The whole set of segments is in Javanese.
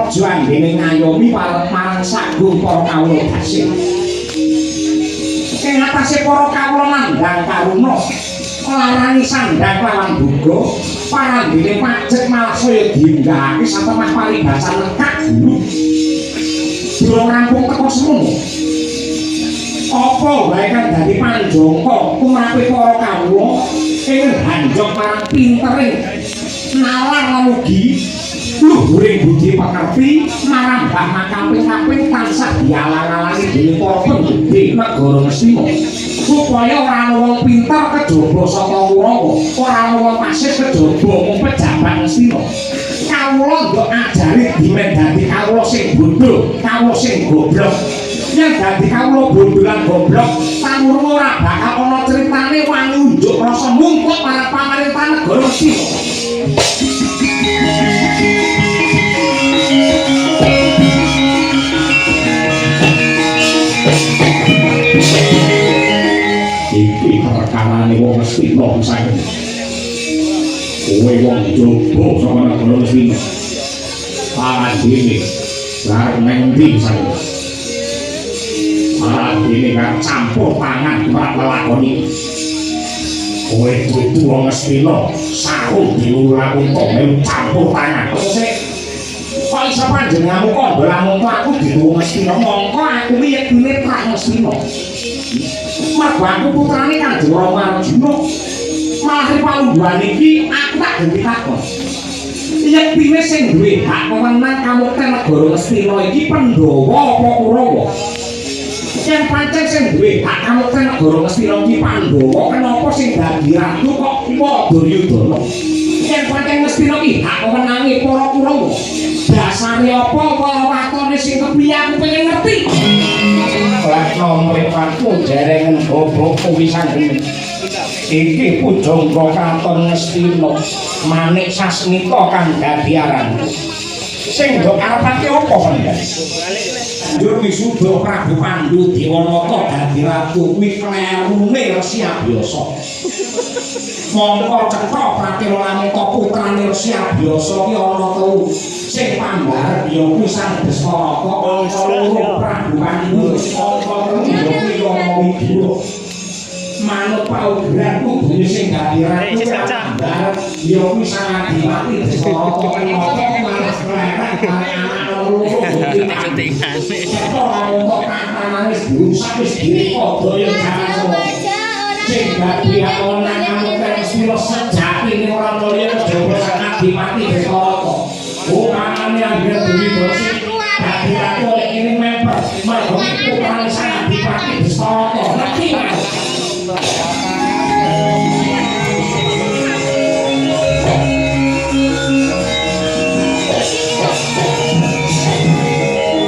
raja anggene ngayomi marang sagung para kawula gasing. Ing atase para kawula nandhang karuna, larani sandhang lawan boga, parandene pajek malah saya diunggahake satemah paribasan lekak guru. Durung rampung teko semono. Apa wae kang dadi panjangka tumrape para kawula ing hanjok marang pintering nalar lan ugi luhuring budi pekerti marang Mbah Makaping-kaping tansah dialang-alangi dening para penggede negara Ngastina supaya ora ana wong pinter kejaba saka Kurawa, ora ana wong pasif kejaba mung pejabat Ngastina. Kawula ndok ajari dimen dadi kawula sing bodho, kawula sing goblok. Yen dadi kawula bodho lan goblok, tangurung ora bakal ana critane wani unjuk rasa mungkuk marang pamarentah negara Ngastina. Iki perkarane wong Ngastina saiki. Kowe wong jaba saka negara Ngastina. Parandene arep nang ndi saiki? Parandene karep campur tangan tumrap lelakon iki. Kowe dudu wong Ngastina, sarung diulang melu campur tangan. Sik kok iso panjenenganmu kandha lamun aku dudu wong Ngastina, mongko aku iki yektine trah Ngastina. Mergo aku putrane Kanjeng Rama Arjuna. Malah ing palungguhan iki aku tak genti takon. Yektine sing duwe hak wewenang kamukten negara Ngastina iki Pandhawa apa Kurawa? Yen pancen sing duwe hak kamukten negara Ngastina iki Pandhawa, kenapa sing dadi ratu kok Duryudana? Yen pancen Ngastina iki hak wewenange para Kurawa, dasare apa wewatone sing kepiye aku pengen ngerti. Lakno mripatmu jerengen gobok kuwi sanggene. Iki pujangga kraton Ngastina Manik Sasmita kang dadi aranku. Sing mbok karepake apa panjenengan? Njur wisuda Prabu Pandu Dewanata dadi ratu kuwi klerune Resi Abyasa. Mongko cetha pratela Lamita putrane Resi Abyasa ki ana telu. Sing pambarep ya kuwi Sang Destarata, angka loro Prabu Pandu, angka telu ya kuwi Rama Widura. Manut paugeran kudune sing dadi ratu pambarep ya kuwi Sang Adipati Destarata. Kenapa malah klerek kare anak loro kuwi Syutingane. Cetha Lamita katanane wis dirusak wis direka daya jaman sing dadi wewenang kamukten Ngastina sejatine ora ana liya kejaba Sang Adipati Destarata. Upamane anggere Dewi sing dadi ratu oleh kene memper mergo putrane Sang Adipati Destarata. Ngerti Mas?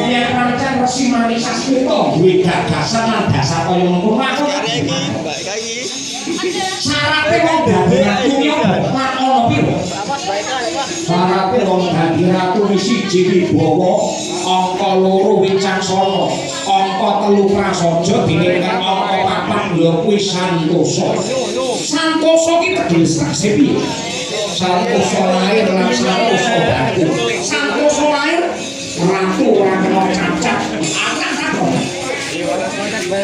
Yen pancen Resi Manik Sasmita duwe gagasan lan dasar kaya mengkono aku syarate wong dadi ratu ki apa? Lan ana piro? Syarate wong dadi ratu wis siji wibawa, angka loro wicaksana, angka telu prasaja dene angka papat ya kuwi santosa. Santosa ki teges tegese piye? Santosa lahir lan santosa batin. Santosa lahir ratu ora kena cacat. Anak takon.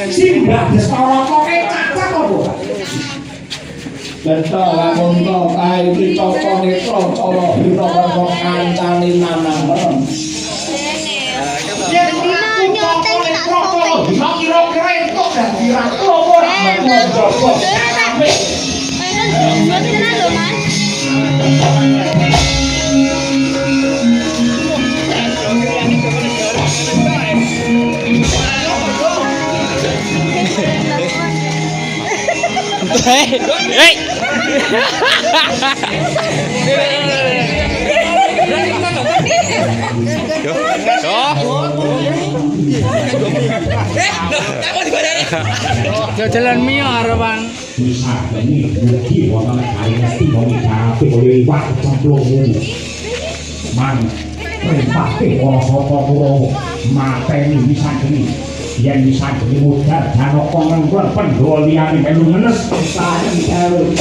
Simbah Destarata kae cacat apa? Beta lamun to kae iki caca netra cara bina karo kancane nanang merem. Yen ratu caca netra cara bina kira-kira entuk dadi ratu apa ora? Menjogo. Kabeh. Hei, hei. Yo, yo. Jalan mio arepan. Wisateni mugi wonten negari Ngastina ibarate kaya iwak kecemplung ngono. Man perintahke para saka Kurawa mateni Wisanggeni. Yen Wisanggeni mudhar Janaka nengkon Pandhawa liyane melu ngenes Sareng dawuh.